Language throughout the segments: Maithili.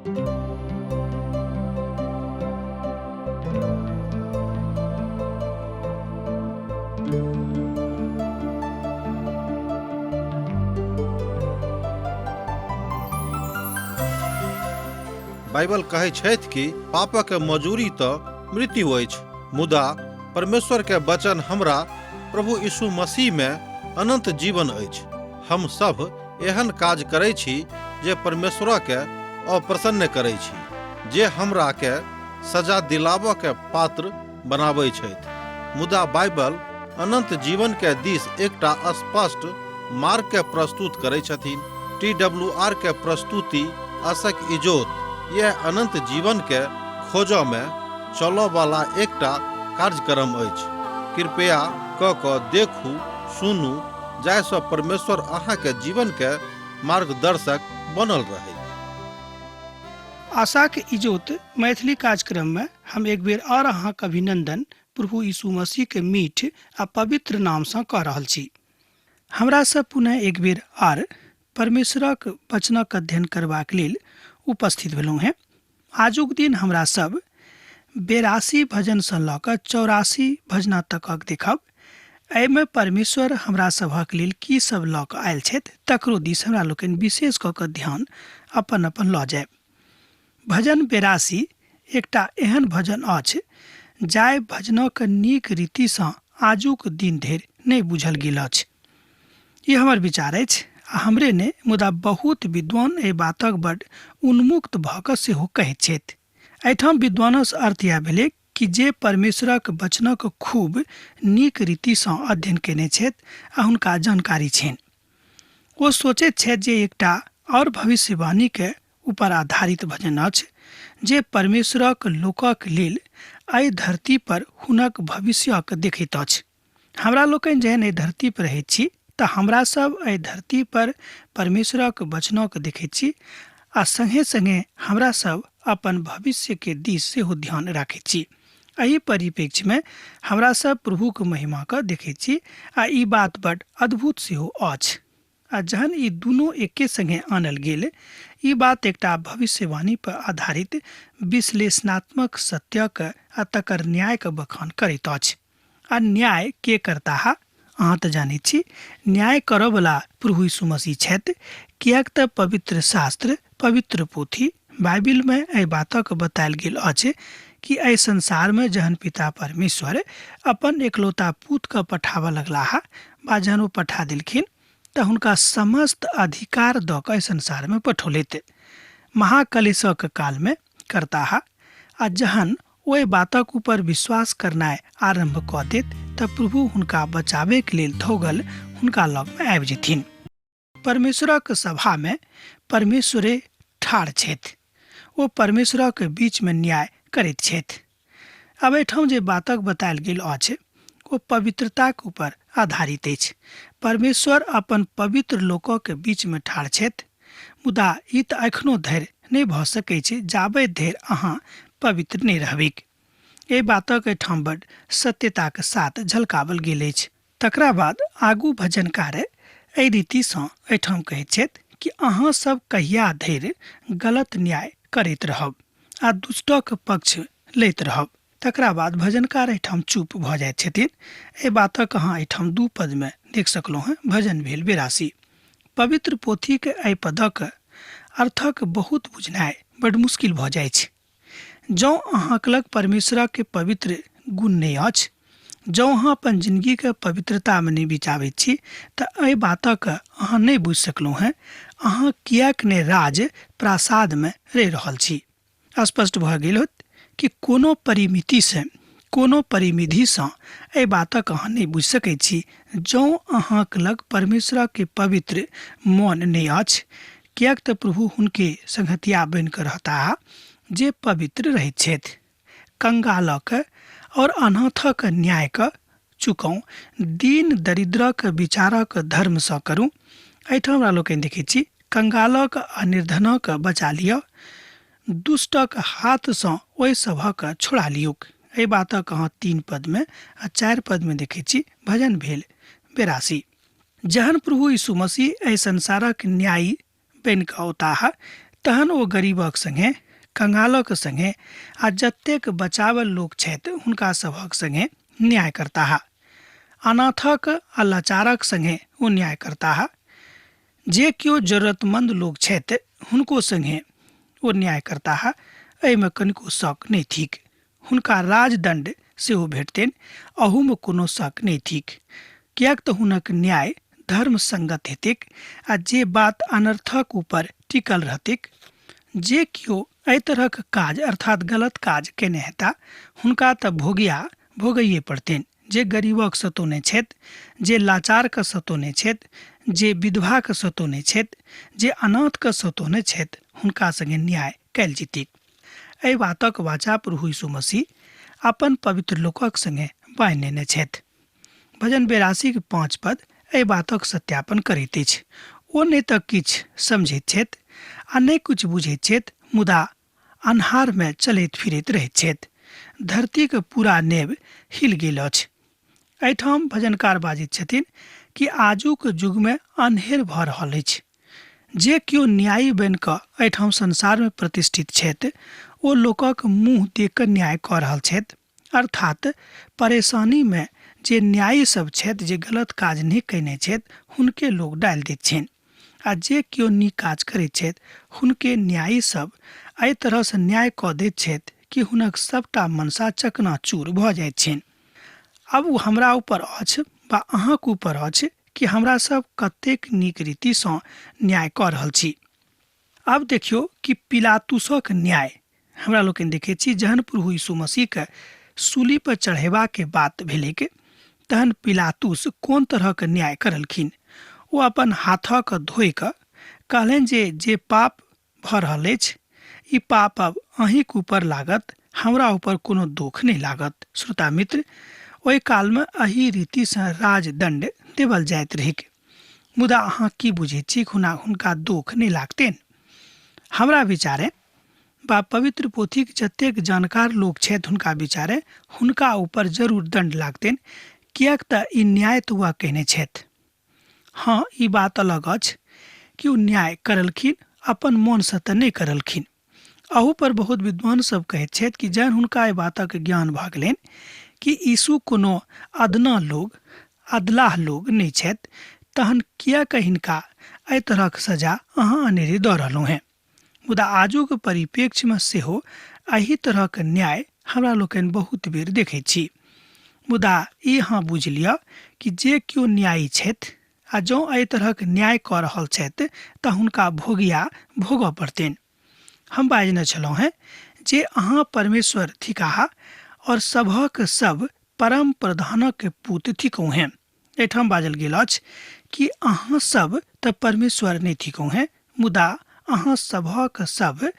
बाइबल कहै छथि कि पापक मजूरी तऽ मृत्यु अछि, मुदा परमेश्वर के वचन हमरा प्रभु यीशु मसीह में अनंत जीवन अछि। हम सब एहन काज करै छी जे परमेश्वर के अप्रसन्न करै छी, जे हमरा के सजा दिलाबऽ के पात्र बनाबै छथि। मुदा बाइबल अनंत जीवन के दिस एकटा स्पष्ट मार्ग के प्रस्तुत करै छथिन। टी डब्ल्यू आर के प्रस्तुति आशक इजोत यह अनंत जीवन के खोजऽ में चलऽ वाला एकटा कार्यक्रम अछि। कृपया क कऽ देखू, सुनू, जाहिसँ परमेश्वर अहाँके जीवन के मार्गदर्शक बनल रहै। आशाक इजोत मैथिली कार्यक्रम में हम एक बेर और अहाँक अभिनंदन प्रभु यीशु मसीह के मीठ आ पवित्र नाम सँ कऽ रहल छी। हमरा सब पुनः एक बेर आर परमेश्वरक वचनक अध्ययन करबाक लेल उपस्थित भेलहुँ हेँ। आजुक दिन हमरा सब 82 भजनसँ लऽ कऽ 84 भजना तकक देखब। एहिमे परमेश्वर हमरा सभक लेल की सब लऽ कऽ आयल छथि तकरो दिस हमरा लोकनि विशेष कऽ कऽ ध्यान अपन अपन लऽ जायब। भजन 82 एकटा एहन भजन अछि जाहि भजनक नीक रीतिसँ आजुक दिन धरि नहि बुझल गेल अछि। ई हमर विचार अछि आ हमरे नहि मुदा बहुत विद्वान एहि बातक बड उन्मुक्त भऽ कऽ सेहो कहैत छथि। एहिठाम विद्वानसँ अर्थ इएह भेलै कि जे परमेश्वरक वचनक खूब नीक रीतिसँ अध्ययन कयने छथि आ हुनका जानकारी छनि। ओ सोचैत छथि जे एकटा आओर भविष्यवाणीके ऊपर आधारित भजन अछि जे परमेश्वरक लोकक लेल एहि धरती पर हुनक भविष्यक देखैत अछि। हमरा लोकनि जहन एहि धरती पर रहैत छी तऽ हमरा सब एहि धरती पर परमेश्वरक वचनक देखैत छी आ संगे संगे हमरा सब अपन भविष्य के दिस सेहो ध्यान राखैत छी। एहि परिप्रेक्ष्य में हमरा सब प्रभुक महिमा के देखैत छी आ ई बात बड अद्भुत सेहो अछि। आ जहन ई दुनू एके संगे आनल गेल, ई बात एकटा भविष्यवाणी पर आधारित विश्लेषणात्मक सत्यक आ तकर न्यायक बखान करैत अछि। आ न्याय के करताह? अहाँ तऽ जानैत छी, न्याय करऽवला प्रभु यीशु मसीह छथि, किएक तऽ पवित्र शास्त्र, पवित्र पोथी, बाइबिल में एहि बातक बतायल गेल अछि कि एहि संसार में जहन पिता परमेश्वर अपन एकलौता पुत के पठाबऽ लगलाह बा जहन ओ पठा देलखिन तऽ हुनका समस्त अधिकार दऽ कऽ एहि संसार में पठौलथि। महाकलेशक काल में करताह आ जहन ओहि बातक ऊपर विश्वास करनाइ आरम्भ कऽ देत तऽ प्रभु हुनका बचाबैके लेल धौगल हुनका लगमे आबि जेथिन। परमेश्वरक सभामे परमेश्वरे ठाढ़ छथि। ओ परमेश्वरक बीचमे न्याय करैत छथि। आब एहिठाम जे बातक बतायल गेल अछि ओ पवित्रताक ऊपर आधारित अछि। परमेश्वर अपन पवित्र लोकक बीचमे ठाढ़ छथि, मुदा ई तऽ एखनो धरि नहि भऽ सकैत छै जाबे धरि अहाँ पवित्र नहि रहबैक। एहि बातक एहिठाम बड सत्यताक साथ झलकावल गेल अछि। तकरा बाद आगू भजनकार एहि रीतिसँ एहिठाम कहैत छथि कि अहाँ सब कहिया धरि गलत न्याय करैत रहब आ दुष्टक पक्ष लैत रहब। तकरा बाद भजनकार एहिठाम चुप भऽ जाइत छथिन। एहि बातक अहाँ एहिठाम दू पदमे देख सकलहुँ हेँ। भजन भेल 82। पवित्र पोथीक एहि पदक अर्थक बहुत बुझनाइ बड मुश्किल भऽ जाइछ। जँ अहाँक लग परमेश्वरक पवित्र गुण नहि अछि, जँ अहाँ अपन जिनगीके पवित्रतामे नहि बिताबैत छी, तऽ एहि बातक अहाँ नहि बुझि सकलहुँ हेँ, अहाँ किएक नहि राज प्रासादमे रहि रहल छी। स्पष्ट भऽ गेल होयत कि कोनो परिमितिसँ, कोनो परिमिधिसँ एहि बातक अहाँ नहि बुझि सकैत छी। जँ अहाँक लग परमेश्वरक पवित्र मन नहि अछि, किएक तऽ प्रभु हुनके संगतिया बनि कऽ रहताह जे पवित्र रहैत छथि। कंगालक और अनाथक न्याय कऽ चुकाउ, दीन दरिद्रक विचारक धर्मसँ करू। एहिठाम हमरा लोकनि देखैत छी, कंगालक आ निर्धनक बचा लिअ, दुष्टक हाथसँ ओहि सभक छोड़ा लियौक। एहि बातक अहाँ 3 पदमे आ 4 पदमे देखैत छी। भजन भेल 82। जहन प्रभु यीशु मसीह एहि संसारक न्यायी बनि कऽ औताह तहन ओ गरीबक संगे, कंगालक संगे आ जतेक बचावल लोक छथि हुनका सभक संगे न्याय करताह। अनाथक आ लाचारक संगे ओ न्याय करताह। जे केओ जरूरतमंद लोक छथि हुनको संगे ओ न्याय करताह, एहिमे कनिको शक नहि थिक। हुनका राजदंड सेहो भेटतनि, अहूमे कोनो शक नहि थिक, किएक तऽ हुनक न्याय धर्म संगत हेतैक आ जे बात अनर्थक ऊपर टिकल रहतैक। जे केओ एहि तरहक काज अर्थात गलत काज केने हेता हुनका तऽ भोगिया भोगैए पड़तनि। जे गरीबक सतौने छथि, जे लाचारके सतौने छथि, जे विधवाके सतौने छथि, जे अनाथके सतौने छथि, हुनका संगे न्याय कयल जेतैक। एहि बातक वाचा प्रभु यीशु मसीह अपन पवित्र लोकक संगे बान्हि नेने छथि। भजन 82 के 5 पद एहि बातक सत्यापन करैत अछि। ओ नहि तऽ किछु समझैत छथि आ नहि किछु बुझैत छथि, मुदा अन्हारमे चलैत फिरैत रहैत छथि। धरतीक पूरा नेब हिल गेल अछि। एहिठाम भजनकार बाजैत छथिन कि आजुक युगमे अन्हेर भऽ रहल अछि। जे केओ न्यायी बनि कऽ एहिठाम संसारमे प्रतिष्ठित छथि ओ लोकक मुँह देख कऽ न्याय कऽ रहल छथि। अर्थात परेशानीमे जे न्यायी सब छथि, जे गलत काज नहि कयने छथि, हुनके लोक डालि दैत छनि आ जे केओ नीक काज करैत छथि हुनके न्यायी सब एहि तरहसँ न्याय कऽ दैत छथि कि हुनक सबटा मनसा चकनाचूर भऽ जाइत छनि। आब ओ हमरा ऊपर अछि वा अहाँक ऊपर अछि कि हमरा सब कतेक नीक रीतिसँ न्याय कऽ रहल छी। आब देखियौ कि पिलातुसक न्याय हमरा लोकनि देखैत छी। जहन प्रभु यीशु मसीहके सूली पर चढ़ेबाके बात भेलैक तहन पिलातुस कोन तरहक न्याय करलखिन। ओ अपन हाथक धोइ कऽ कहलनि जे जे पाप भऽ रहल अछि ई पाप अब अहीँके ऊपर लागत, हमरा ऊपर कोनो दोख नहि लागत। श्रोता मित्र, ओहि कालमे एहि रीतिसँ राजदंड देवल जाइत रहैक। मुदा अहाँ की बुझैत छी हुनका दोख नहि लागतनि? हमरा विचारे बा पवित्र पोथीक जतेक जानकार लोक छथि हुनका विचारे हुनका ऊपर जरूर दंड लागतनि, किएक तऽ ई न्याय तऽ वएह कहने छथि। हँ, ई बात अलग अछि कि ओ न्याय करलखिन, अपन मोनसँ तऽ नहि करलखिन। अहू पर बहुत विद्वान सब कहैत छथि कि जहन हुनका एहि बातक ज्ञान भऽ गेलनि कि यीशु कोनो अदना लोग, अदलाह लोग नहि छथि, तहन किएक हिनका एहि तरहक सजा अहाँ अनेरे दऽ रहलहुँ हेँ। मुदा आजुक परिप्रेक्ष्यमे सेहो एहि तरहक न्याय हमरा लोकनि बहुत बेर देखैत छी। मुदा ई अहाँ बुझि लिअ कि जे केओ न्यायी छथि आ जँ एहि तरहक न्याय कऽ रहल छथि तऽ हुनका भोगिया भोगऽ पड़तनि। हम बाजने छलहुँ हेँ जे अहाँ परमेश्वर थिकाह और सभक सब परम प्रधानक पूत थिकहुँ हेँ। एहिठाम बाजल गेल अछि कि अहाँ सब तऽ परमेश्वर नहि थिकहुँ हेँ, मुदा अहाँ सभक सब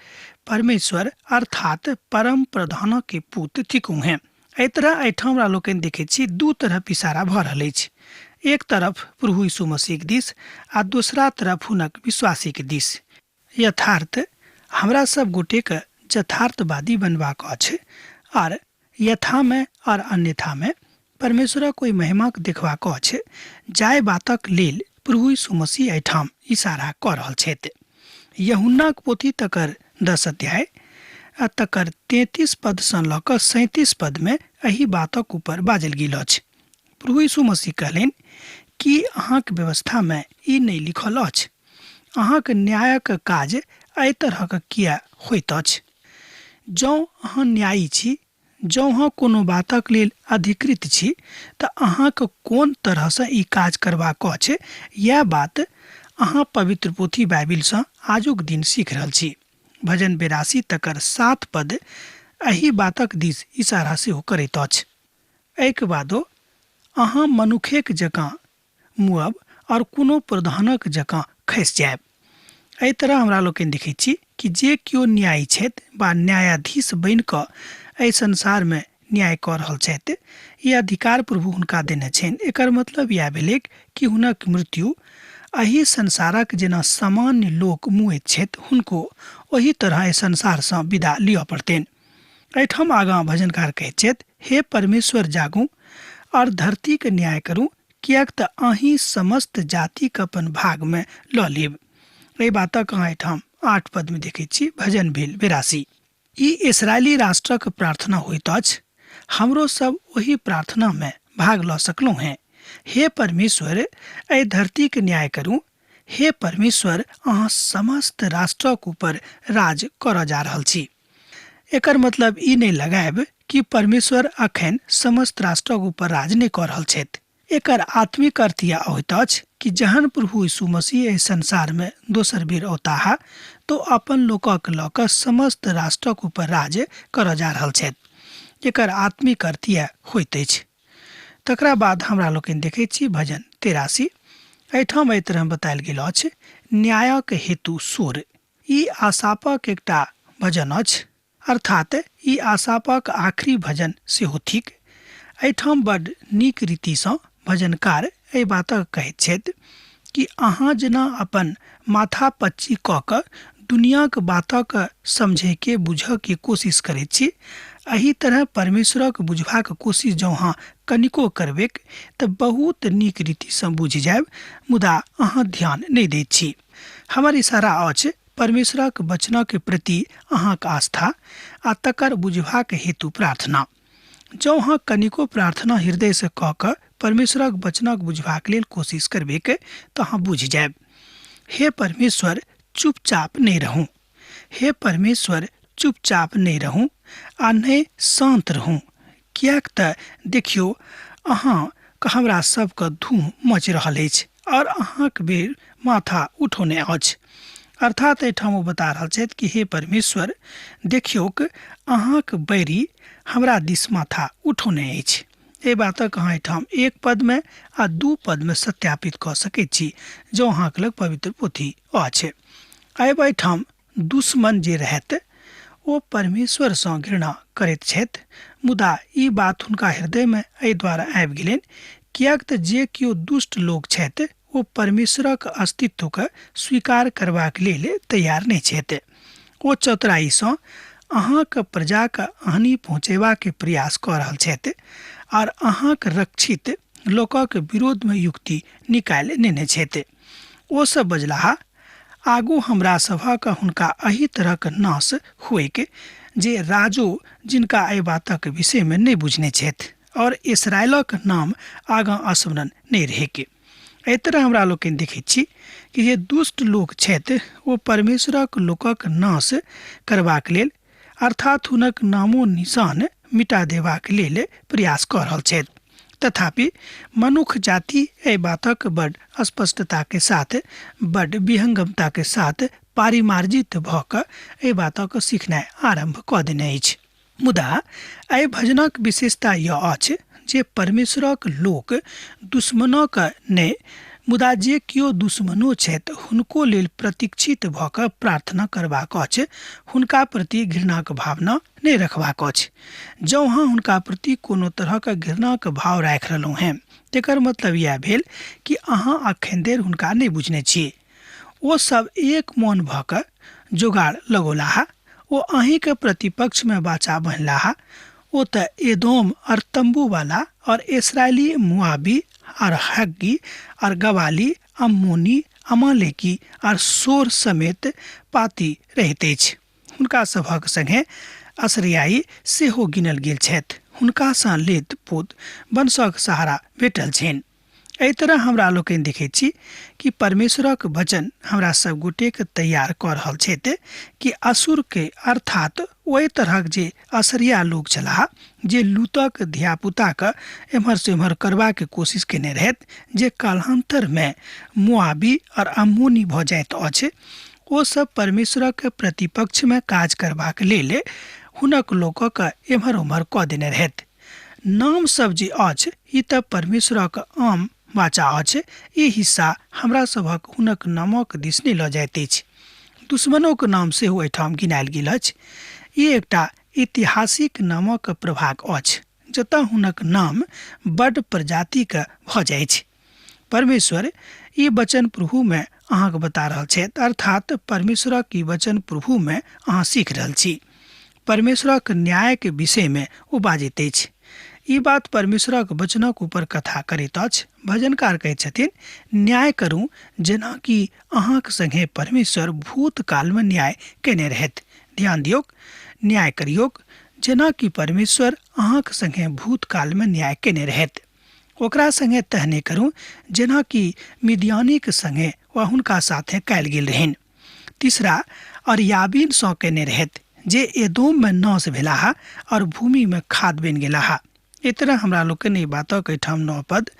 परमेश्वर अर्थात परम प्रधानक पूत थिकहुँ हेँ। एहि तरह एहिठाम हमरा लोकनि देखैत छी दू तरफ इशारा भऽ रहल अछि। एक तरफ प्रभु यीशु मसीहक दिस आ दोसरा तरफ हुनक विश्वासीक दिस। यथार्थ हमरा सब गोटेके यथार्थवादी बनबाक अछि आर यथामे आर अन्यथामे परमेश्वरक ओहि महिमाक देखबाक अछि जाहि बातक लेल प्रभु यीशु मसीह एहिठाम इशारा कऽ रहल छथि। यूहन्नाक पोथी तकर 10 अध्याय आ तकर 33 पदसँ लऽ कऽ 37 पदमे एहि बातक ऊपर बाजल गेल अछि। प्रभु यीशु मसीह कहलनि कि अहाँक व्यवस्थामे ई नहि लिखल अछि? अहाँक न्यायक काज एहि तरहक किए होइत अछि? जँ अहाँ न्यायी छी, जँ अहाँ कोनो बातक लेल अधिकृत छी, तऽ अहाँक कोन तरहसँ ई काज करबाक अछि, इएह बात अहाँ पवित्र पोथी बाइबिलसँ आजुक दिन सीख रहल छी। भजन 82 तकर 7 पद एहि बातक दिस इशारा सेहो करैत अछि। एहिके बादो अहाँ मनुखेक जकाँ मुअब और कोनो प्रधानक जकाँ खसि जायब। एहि तरह हमरा लोकनि देखैत छी कि जे केओ न्यायी छथि वा न्यायाधीश बनि कऽ एहि संसारमे न्याय कऽ रहल छथि, ई अधिकार प्रभु हुनका देने छनि। एकर मतलब इएह भेलैक कि हुनक मृत्यु एहि संसारक जेना सामान्य लोक मुएत छथि हुनको ओहि तरह एहि संसारसँ विदा लिअ पड़तनि। एहिठाम आगाँ भजनकार कहैत छथि, हे परमेश्वर जागू और धरतीके न्याय करू, किएक तऽ अहीं समस्त जातिके अपन भागमे लऽ लेब। एहि बातक अहाँ एहिठाम 8 पदमे देखैत छी। भजन भेल 82। ई इसराइली राष्ट्रक प्रार्थना होइत अछि। हमरो सब ओहि प्रार्थना में भाग लऽ सकलहुँ हेँ। हे परमेश्वर, एहि धरतीक न्याय करू। हे परमेश्वर, अहाँ समस्त राष्ट्रक ऊपर राज करऽ जा रहल छी। एकर मतलब ई नहि लगायब कि परमेश्वर अखन समस्त राष्ट्रक ऊपर राज नहि कऽ रहल छथि। एकर आत्मिक अर्थ यह होइत अछि कि जहन प्रभु यीशु मसीह एहि संसार में दोसर बेर औताह तो अपन लोकक लऽ कऽ समस्त राष्ट्रक ऊपर राज करऽ जा रहल छथि। एकर आत्मिक अर्थ यह होइत अछि। तकरा बाद हमरा लोकनि देखैत छी भजन 83। एहिठाम एहि तरह बतायल गेल अछि, न्यायक हेतु सोर। ई आसापक एकटा भजन अछि, अर्थात ई आसापक आखिरी भजन सेहो थिक। एहिठाम बड नीक रीतिसँ भजनकार एहि बातक कहैत छथि कि अहाँ जेना अपन माथा पच्ची कऽ कऽ दुनियाक बातक समझैके बुझऽके कोशिश करैत छी, एहि तरह परमेश्वरक बुझबाक कोशिश जँ अहाँ कनिको करबैक तऽ बहुत नीक रीतिसँ बुझि जायब, मुदा अहाँ ध्यान नहि दैत छी। हमर इशारा अछि परमेश्वरक वचनक प्रति अहाँक आस्था आ तकर बुझबाक हेतु प्रार्थना। जँ अहाँ कनिको प्रार्थना हृदयसँ कऽ कऽ परमेश्वरक वचनक बुझबाक लेल कोशिश करबैक तऽ अहाँ बुझि जायब। हे परमेश्वर, चुपचाप नहि रहू। हे परमेश्वर, चुपचाप नहि रहू आ नहि शान्त रहू, किएक तऽ देखियौ, अहाँ हमरा सबके धूम मचि रहल अछि और अहाँक बेर माथा उठौने अछि। अर्थात एहिठाम ओ बता रहल छथि कि हे परमेश्वर, देखियौक, अहाँक बैरी हमरा दिस माथा उठौने अछि। एहि बातक अहाँ एहिठाम 1 पदमे आ 2 पदमे सत्यापित कऽ सकैत छी, जँ अहाँक लग पवित्र पोथी अछि। आब एहिठाम दुश्मन जे रहत ओ परमेश्वरसँ घृणा करैत छथि, मुदा ई बात हुनका हृदयमे एहि द्वारा आबि गेलनि किएक तऽ जे केओ दुष्ट लोक छथि ओ परमेश्वरक अस्तित्वके स्वीकार करबाक लेल तैयार नहि छथि। ओ चतुराईसँ अहाँक प्रजाके हानि पहुँचेबाक प्रयास कऽ रहल छथि आर अहाँक रक्षित लोकक विरोधमे युक्ति निकालि नेने छथि। ओ सब बजलाह, आगू हमरा सभक हुनका एहि तरहक नाश होइक जे राजो जिनका एहि बातक विषयमे नहि बुझने छथि और इसराइलक नाम आगाँ स्मरण नहि रहैक। एहि तरह हमरा लोकनि देखैत छी कि जे दुष्ट लोक छथि ओ परमेश्वरक लोकक नाश करबाक लेल, अर्थात हुनक नामो निशान मिटा देबाक लेल प्रयास कऽ रहल छथि। तथापि मनुख जाति एहि बातक बड स्पष्टता के साथ, बड विहंगमता के साथ पारिमार्जित भऽ कऽ एहि बातक सीखनाइ आरम्भ कऽ देने अछि। मुदा एहि भजनक विशेषता यह अछि जे परमेश्वरक लोक दुश्मनक नहि, मुदा जे केओ दुश्मनो छथि हुनको लेल प्रतीक्षित भऽ कऽ प्रार्थना करबाक अछि, हुनका प्रति घृणाक भावना नहि रखबाक अछि। जँ अहाँ हुनका प्रति कोनो तरहक घृणाक भाव राखि रहलहुँ हेँ तेकर मतलब इएह भेल कि अहाँ अखन धरि हुनका नहि बुझने छी। ओ सब एक मोन भऽ कऽ जोगाड़ लगौलाह, ओ अहीँके प्रतिपक्षमे वाचा बन्हलाह। ओ तऽ एदोम और तम्बूवाला और इसराइली, मुआबी और हग्गी और गवाली, अम्मोनी, अमालेकी और सोर समेत पाती रहैत अछि। हुनका सभक संगे असरियाई सेहो गिनल गेल छथि। हुनकासँ लेत पोत वंशक सहारा भेटल छनि। एहि तरह हमरा लोकनि देखैत छी कि परमेश्वरक वचन हमरा सब गोटेके तैयार कऽ रहल छथि कि असुरके, अर्थात ओहि तरहक जे असरिया लोक छलाह जे लूतक धियापुताके एम्हर से एम्हर करबाके कोशिश केने रहथि, जे कालान्तरमे मोआबी और अम्मोनी भऽ जाइत अछि, ओ सब परमेश्वरक प्रतिपक्षमे काज करबाक लेल हुनक लोकक एम्हर ओम्हर कऽ देने रहथि। नाम सब जे अछि ई तऽ परमेश्वरक आम वाचा अछि। ई हिस्सा हमरा सभक हुनक नामक दिस नहि लऽ जाइत अछि। दुश्मनोक नाम सेहो एहिठाम गिनायल गेल अछि। ई एकटा ऐतिहासिक नामक प्रभाग अछि जतऽ हुनक नाम बड प्रजातिक भऽ जाइछ। परमेश्वर ई वचन प्रभुमे अहाँके बता रहल छथि, अर्थात परमेश्वरक ई वचन प्रभुमे अहाँ सीख रहल छी। परमेश्वरक न्यायके विषयमे ओ बाजैत अछि। ई बात परमेश्वरक वचनक ऊपर कथा करैत अछि। भजनकार कहैत छथिन, न्याय करू जेनाकि अहाँक संगे परमेश्वर भूतकालमे न्याय केने रहथि। ध्यान दियौक, न्याय करियौक जेनाकि परमेश्वर अहाँक संगे भूतकालमे न्याय केने रहथि। ओकरा संगे तहने करू जेनाकि मिद्यानीक संगे वा हुनका साथे कयल गेल रहनि। तीसरा, और याबीन सँ केने रहथि जे एदोम में नाश भेलाह और भूमि में खाद बनि गेलाह। एहि तरह हमरा लोकनि एहि बातक एहिठाम 9 पद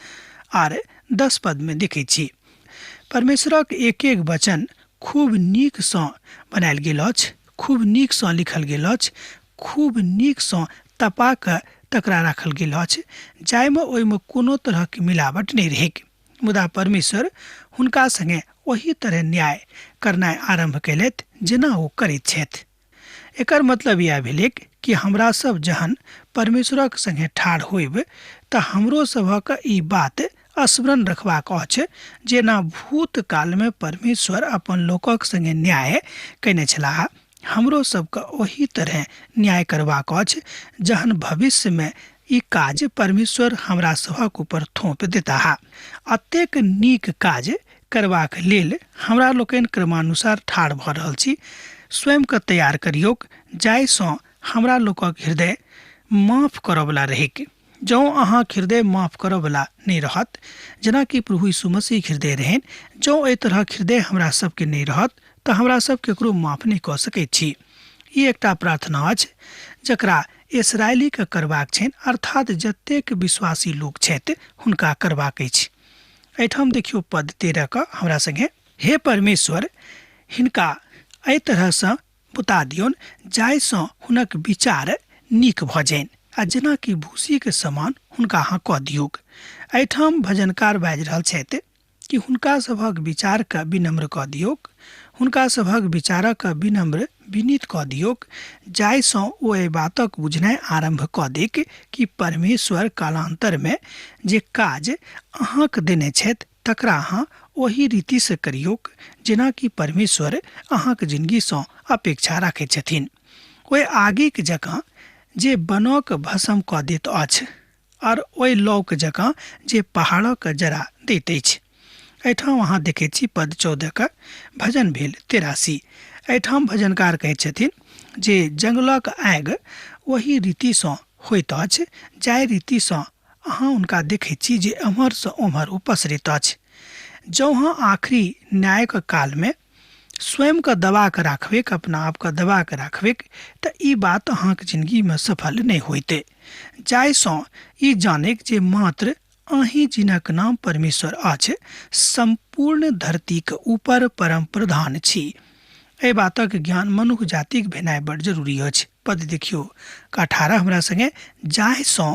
आर 10 पद में देखै छी। परमेश्वरक एक एक वचन खूब नीक सँ बनायल गेल अछि, खूब नीक सँ लिखल गेल अछि, खूब नीक सँ तपा कऽ तकरा राखल गेल अछि, जाहिमे ओहिमे कोनो तरहक मिलावट नहि रहैक। मुदा परमेश्वर हुनका संगे ओही तरह न्याय करनाइ आरम्भ कयलथि जेना ओ करैत छथि। एकर मतलब इएह भेलैक कि हमरा सब जहन परमेश्वरक संगे ठाढ़ होइब तऽ हमरो सभक ई बात स्मरण रखबाक अछि जेना भूतकालमे परमेश्वर अपन लोकक संगे न्याय कयने छलाह, हमरो सबके ओही तरह न्याय करबाक अछि जहन भविष्यमे ई काज परमेश्वर हमरा सभक ऊपर थोप देताह। अतेक नीक काज करबाक लेल हमरा लोकनि क्रमानुसार ठाढ़ भऽ रहल छी। स्वयंके तैयार करियौक जाहिसँ हमरा लोकक हृदय माफ करऽवला रहैक। जँ अहाँक हृदय माफ करऽवला नहि रहत, जेनाकि प्रभु यीशु मसीहक हृदय रहनि, जँ एहि तरहक हृदय हमरा सबके नहि रहत तऽ हमरा सब केकरो माफ नहि कऽ सकैत छी। ई एकटा प्रार्थना अछि जकरा इसरायलीके करबाक छनि, अर्थात जतेक विश्वासी लोक छथि हुनका करबाक अछि। एहिठाम देखियौ पद 13 के हमरा संगे, हे परमेश्वर हिनका एहि तरहसँ बुता दियौन जाहिसँ हुनक विचार नीक भऽ जाइन आ जेनाकि भूसीके समान हुनका अहाँ कऽ दियौक। एहिठाम भजनकार बाजि रहल छथि कि हुनका सभक विचारके विनम्र कऽ दियौक, हुनका सभक विचारक विनम्र विनीत कऽ दियौक, जाहिसँ ओ एहि बातक बुझनाइ आरम्भ कऽ दैक कि परमेश्वर कालान्तरमे जे काज अहाँके देने छथि तकरा अहाँ ओही रीतिसँ करियौक जेनाकि परमेश्वर अहाँक जिनगीसँ अपेक्षा राखैत छथिन। ओहि आगिक जकाँ जे बनक भस्म कऽ दैत अछि और ओहि लौक जकाँ जे पहाड़क जरा दैत अछि। एहिठाम अहाँ देखैत छी पद 14 के भजन भेल 83। एहिठाम भजनकार कहैत छथिन जे जंगलक आगि ओही रीतिसँ होइत अछि जाहि रीतिसँ अहाँ हुनका देखैत छी जे एम्हरसँ ओम्हर ओ पसरैत अछि। जँ अहाँ आखिरी न्यायक कालमे स्वयंके दबा कऽ राखबैक, अपना आपके दबा कऽ राखबैक, तऽ ई बात अहाँके जिनगीमे सफल नहि होइतै। जाहिसँ ई जानैक जे मात्र अहीं जिनक नाम परमेश्वर अछि सम्पूर्ण धरतीक ऊपर परम प्रधान छी। एहि बातक ज्ञान मनुख जातिक भेनाइ बड़ जरूरी अछि। पद देखियौ 18 हमरा संगे, जाहिसँ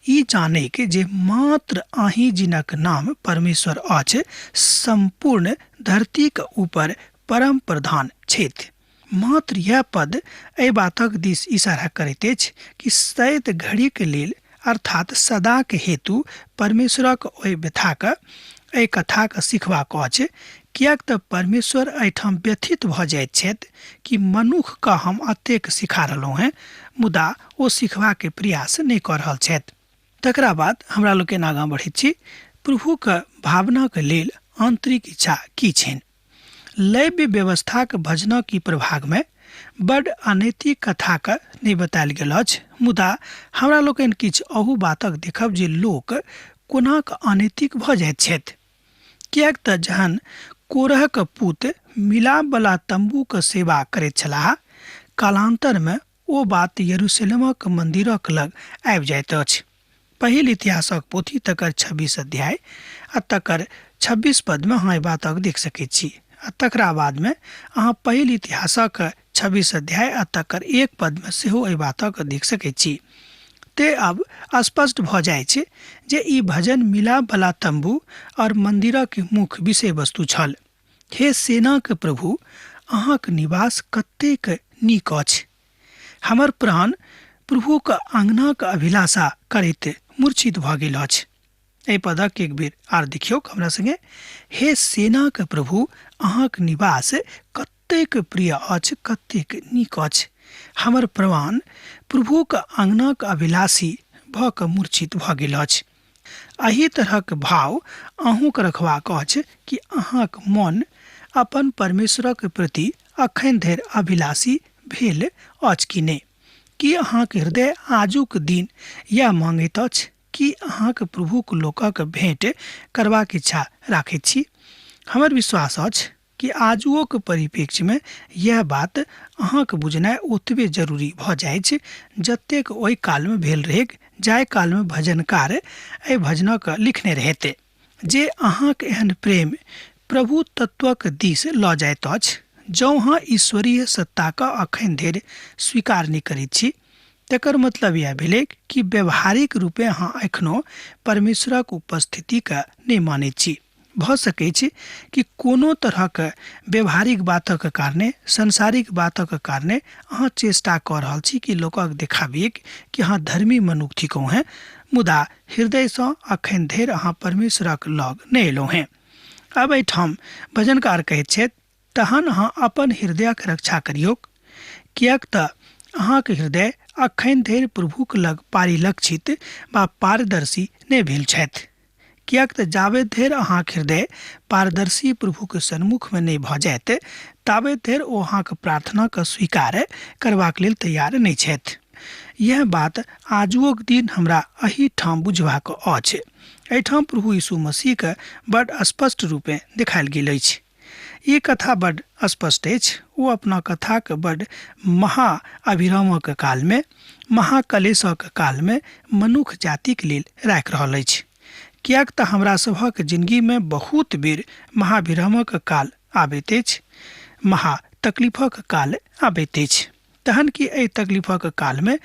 ई जानैक जे मात्र अहीं जिनक नाम परमेश्वर अछि सम्पूर्ण धरतीक ऊपर परम प्रधान छथि। मात्र यह पद एहि बातक दिस इशारा करैत अछि कि सैत घड़ीक लेल अर्थात सदाक हेतु परमेश्वरक ओहि व्यथाक एहि कथाक सिखबाक अछि, किएक तऽ परमेश्वर एहिठाम व्यथित भऽ जाइत छथि कि मनुखके हम अतेक सिखा रहलहुँ हेँ मुदा ओ सिखबाके प्रयास नहि कऽ रहल छथि। तकरा बाद हमरा लोकनि आगाँ बढ़ैत छी। प्रभुके भावनाके लेल आन्तरिक इच्छा की छनि? लैव्य व्यवस्थाक भजनक ई प्रभागमे बड अनैतिक कथाक नहि बतायल गेल अछि, मुदा हमरा लोकनि किछु अहू बातक देखब जे लोक कोनाक अनैतिक भऽ जाइत छथि। किएक तऽ जहन कोरहक पुत मिलापवला तम्बूक सेवा करैत छलाह, कालान्तरमे ओ बात यरूशलेमक मन्दिरक लग आबि जाइत अछि। पहिल इतिहासक पोथी तकर 26 अध्याय आ तकर 26 पदमे अहाँ एहि बातक देख सकैत छी आ तकरा बादमे अहाँ पहिल इतिहासक 26 अध्याय आ तकर 1 पदमे सेहो एहि बातक देख सकैत छी। ते अब स्पष्ट भऽ जाइ छै जे ई भजन मिलापवला तम्बू और मन्दिरक मुख्य विषय वस्तु छल। हे सेनाक प्रभु, अहाँक निवास कतेक नीक अछि। हमर प्राण प्रभुक आंगनाक अभिलाषा करैत मूर्छित भऽ गेल अछि। एहि पदक एक बेर आर देखियौक हमरा संगे, हे सेनाक प्रभु, अहाँक निवास कतेक प्रिय अछि, कतेक नीक अछि। हमर प्राण प्रभुक आंगनाक अभिलाषी भऽ कऽ मूर्छित भऽ गेल अछि। एहि तरहक भाव अहूँके रखबाक अछि कि अहाँक मन अपन परमेश्वरक प्रति अखन धरि अभिलाषी भेल अछि कि नहि। की अहाँक हृदय आजुक दिन यैह माँगैत अछि? की अहाँक प्रभुक लोकक भेंट करबाक इच्छा राखैत छी? हमर विश्वास अछि कि आजुओक परिप्रेक्ष्यमे यैह बात अहाँक बुझनाइ ओतबे जरूरी भऽ जाइछ जतेक ओहि कालमे भेल रहैक जाहि कालमे भजनकार एहि भजनक लिखने रहथि। जे अहाँक एहन प्रेम प्रभु तत्वक दिस लऽ जाइत अछि, जौं अहाँ ईश्वरीय सत्ताक अखन धरि स्वीकार नहि करैत छी, तकर मतलब यैह भेलैक कि व्यावहारिक रूपेँ अहाँ एखनो परमेश्वरक उपस्थितिकेँ नहि मानैत छी। भऽ सकैछ कि कोनो तरहक व्यवहारिक बातक कारणे, सांसारिक बातक कारणे अहाँ चेष्टा कऽ रहल छी कि लोकक देखाबियैक कि अहाँ धर्मी मनुख थिकहुँ हेँ, मुदा हृदयसँ अखन धरि अहाँ परमेश्वरक लग नहि अयलहुँ हेँ। आब एहिठाम भजनकार कहैत छथि, तहन अहाँ अपन हृदयक रक्षा करियौक, किएक तऽ अहाँक हृदय अखन धरि प्रभुक लग पारिलक्षित वा पारदर्शी नहि भेल छथि। किएक तऽ जाबे धरि अहाँक हृदय पारदर्शी प्रभुक सन्मुखमे नहि भऽ जायत, ताबे धरि ओ अहाँक प्रार्थनाके स्वीकार करबाक लेल तैयार नहि छथि। यैह बात आजुओक दिन हमरा एहिठाम बुझबाक अछि। एहिठाम प्रभु यीशु मसीहके बड स्पष्ट रूपेँ देखायल गेल अछि। ई कथा बड स्पष्ट अछि। ओ अपना कथाक बड महा अभिरामक कालमे, महाकलेशक कालमे मनुख जातिक लेल राखि रहल अछि। किएक तऽ हमरा सभक जिनगीमे बहुत बेर महाभिरामक काल आबैत अछि, महा तकलीफक काल आबैत अछि। तहन कि एहि तकलीफक कालमे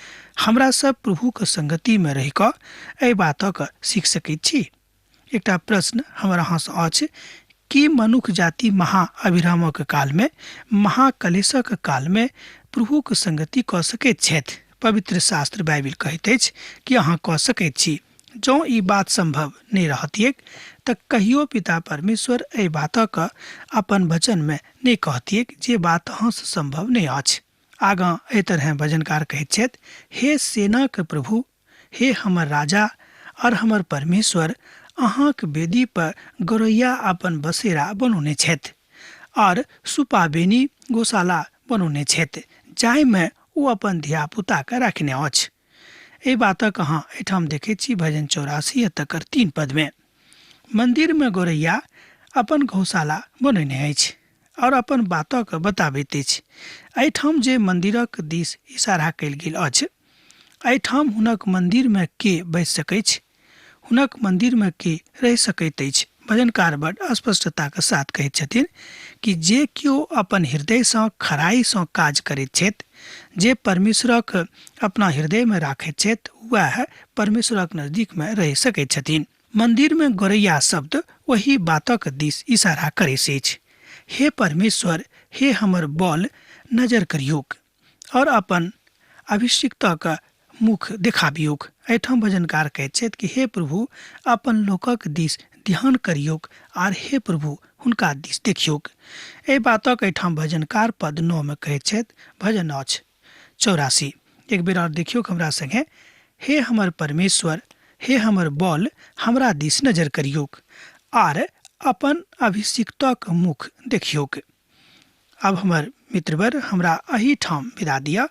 हमरा सब प्रभुक संगतिमे रहि कऽ एहि बातक सीख सकैत छी? एकटा प्रश्न हमर अहाँसँ अछि, की मनुख जाति महा अभिरामक कालमे, महाकलेशक कालमे प्रभुक संगति कऽ सकैत छथि? पवित्र शास्त्र बाइबिल कहैत अछि कि अहाँ कऽ सकैत छी। जँ ई बात सम्भव नहि रहतिऐक तऽ कहियो पिता परमेश्वर एहि बातक अपन वचनमे नहि कहतिऐक जे बात अहाँसँ सम्भव नहि अछि। आगाँ एहि तरहेँ भजनकार कहैत छथि, हे सेनाक प्रभु, हे हमर राजा और हमर परमेश्वर, अहाँक वेदी पर गौरैया अपन बसेरा बनौने छथि और सुपाबेनी गौशाला बनौने छथि, जाहिमे ओ अपन धियापुताकेँ राखने अछि। एहि बातक अहाँ एहिठाम देखैत छी भजन 84 आ तकर 3 पदमे। मन्दिरमे गौरैया अपन गौशाला बनौने अछि और अपन बातक बताबैत अछि। एहिठाम जे मन्दिरक दिस इशारा कयल गेल अछि, एहिठाम हुनक मन्दिरमे के बसि सकैछ? हुनक मन्दिरमे के रहि सकैत अछि? भजनकार बड स्पष्टताक साथ कहैत छथिन कि जे केओ अपन हृदयसँ खराइसँ काज करैत छथि, जे परमेश्वरक अपना हृदयमे राखैत छथि, वएह परमेश्वरक नजदीकमे रहि सकैत छथिन। मन्दिरमे गोरैया शब्द ओहि बातक दिस इशारा करैत अछि। हे परमेश्वर, हे हमर बल, नजर करियौक और अपन अभिषिक्तक मुख देखाबियौक। एहिठाम भजनकार कहैत छथि कि हे प्रभु, अपन लोकक दिस ध्यान करियौक आर हे प्रभु, हुनका दिस देखियौक। एहि बातक एहिठाम भजनकार पद 9 मे कहैत छथि, भजन अछि 84। एक बेर और देखियौक हमरा संगे, हे हमर परमेश्वर, हे हमर बल, हमरा दिस नजर करियौक आर अपन अभिषिक्तक मुख देखियौक। आब हमर मित्रवर हमरा एहिठाम विदा दिअ,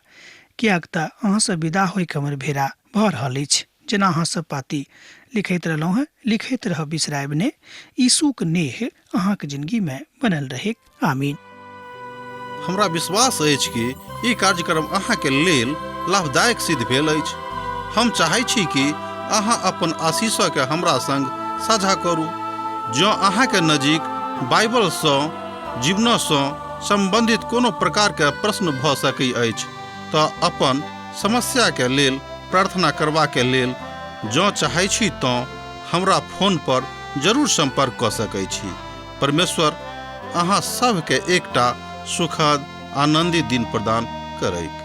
किएक तऽ अहाँसँ विदा होइके हमर भेरा भऽ रहल अछि। जेना अहाँ सब पाती लिखैत रहलहुँ हेँ, लिखैत रहब, बिसरायब नहि। यीशुक नेह अहाँक जिनगीमे बनल रहैक। आमीन। हमरा विश्वास अछि कि ई कार्यक्रम अहाँके लेल लाभदायक सिद्ध भेल अछि। हम चाहै छी कि अहाँ अपन आशीषके हमरा संग साझा करू। जँ अहाँके नजीक बाइबलसँ जीवनसँ सम्बन्धित कोनो प्रकारके प्रश्न भऽ सकै अछि तऽ अपन समस्याके लेल प्रार्थना करबाके लेल जँ चाहै छी तँ हमरा फोन पर जरूर सम्पर्क कऽ सकै छी। परमेश्वर अहाँ सभके एकटा सुखद आनन्दित दिन प्रदान करैत।